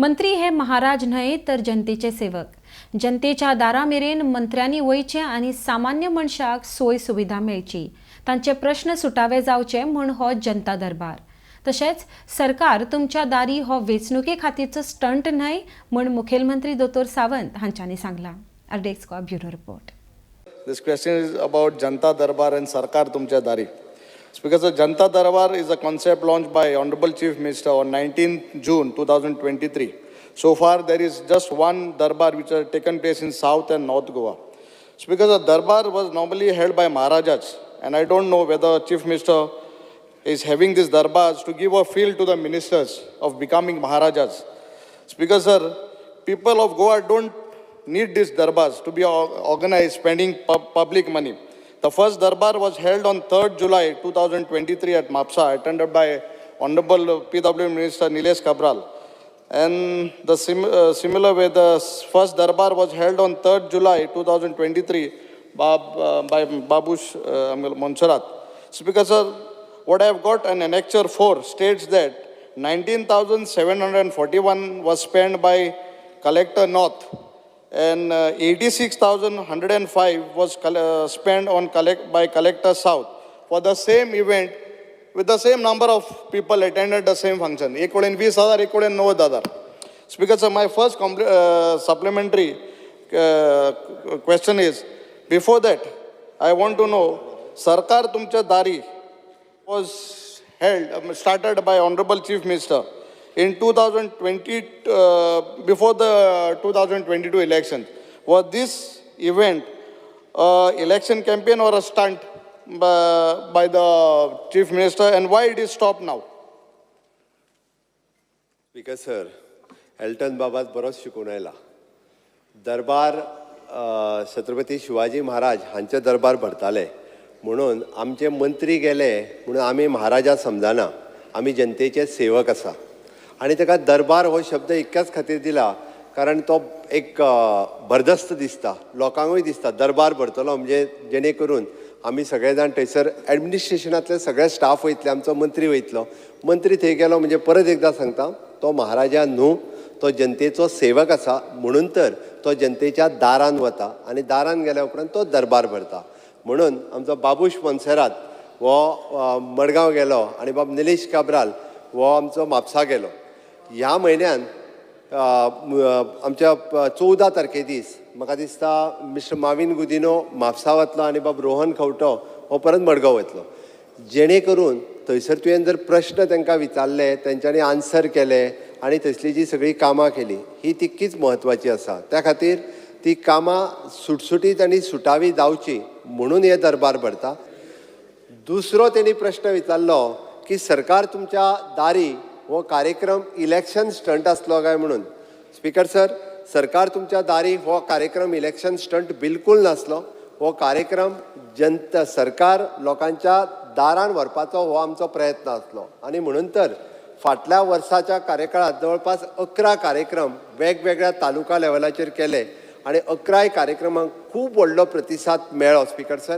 मंत्री हे महाराज न्हय तर जनतेचे सेवक. जनतेच्या दारा मेरेन मंत्र्यांनी वयचें आनी सामान्य मनशाक सोय सुविधा मेळची, तांचे प्रश्न सुटावे जावचे म्हूण हो जनता दरबार. तशेंच सरकार तुमच्या दारी हो वेंचणुके खातीरचो स्टंट न्हय म्हूण मुखेलमंत्री दोतोर सावंत हांच्यांनी सांगलां. RDX Goa bureau report. This question is about Janta Darbar and Sarkar Tumcha Dari. Speaker, sir, Janta Darbar is a concept launched by Honorable Chief Minister on 19th June 2023. So far, there is just one Darbar which has taken place in South and North Goa. Speaker, the Darbar was normally held by Maharajas, and I don't know whether Chief Minister is having these darbars to give a feel to the ministers of becoming Maharajas. Speaker, sir, people of Goa don't need these darbars to be organized spending public money. The first darbar was held on 3rd July 2023 at Mapsa, attended by Honorable PW Minister Nilesh Cabral. And the similar way, the first darbar was held on 3rd July 2023 by Babush Monserrat. Speaker, sir, what I have got an annexure 4 states that 19,741 was spent by Collector North and 86,105 was spent on collect by Collector South for the same event with the same number of people attended the same function. एक कडेन 20,000, एक कडेन 90,000. Speaker sir, my first supplementary question is, before that, I want to know, Sarkar Tumcha Dari was held, started by Honorable Chief Minister in 2020, before the 2022 elections. Was this event election campaign or a stunt by the Chief Minister, and why it is stopped now? Speaker sir, Elton बाबाच बरोच शिकून आयला. दरबार छत्रपती शिवाजी महाराज हांचे दरबार भरताले म्हणून आमचे मंत्री गेले म्हणून आमी महाराजा समजना. आमी जनतेचे सेवक आसा आनी ताका दरबार हो शब्द इतक्याच खातीर दिला कारण तो एक भरदस्त दिसता, लोकांकूय दिसता दरबार भरतलो म्हणजे जेणे करून आमी सगळे जाण थंयसर एडमिनिस्ट्रेशनांतले सगळे स्टाफ वयतले, आमचो मंत्री वयतलो. मंत्री थंय गेलो म्हणजे परत एकदां सांगता, तो महाराजा न्हू, तो जनतेचो सेवक आसा. म्हणून तर तो जनतेच्या दारान वता आनी दारान गेल्या उपरांत तो दरबार भरता. म्हणून आमचो बाबूश मोन्सेरात हो मडगांव गेलो आनी बाब निलेश काब्राल हो आमचो म्हापसा गेलो. ह्या म्हयन्यान आमच्या 14 तारखे दीस म्हाका दिसता मिस्टर माविन गुदिनो म्हापसा वतलो आनी बाब रोहन खंवटो हो परत मडगांव वतलो, जेणे करून थंयसर तुवें जर प्रश्न तांकां विचारले, तेंच्यांनी आन्सर केले आनी थंयसली जी सगळीं कामां केली ही तितकीच म्हत्वाची आसा. त्या खातीर ती कामां सुटसुटीत आनी सुटावी जावची म्हणून हे दरबार भरता. दुसरो तेणी प्रश्न विचारलो की सरकार तुमच्या दारी हो कार्यक्रम इलेक्शन स्टंट आसलो काय म्हणून. स्पीकर सर, सरकार तुमच्या दारी हो कार्यक्रम इलेक्शन स्टंट बिलकुल नासलो. हो कार्यक्रम जनता सरकार लोकांच्या दारान व्हरपाचो हो आमचो प्रयत्न आसलो आनी म्हणून तर फाटल्या वर्साच्या कार्यकाळात जवळपास 11 कार्यक्रम वेगवेगळ्या तालुका लेवलाचेर केले आनी 11 कार्यक्रमांक खूब व्हडलो प्रतिसाद मेळ्ळो. Speaker sir.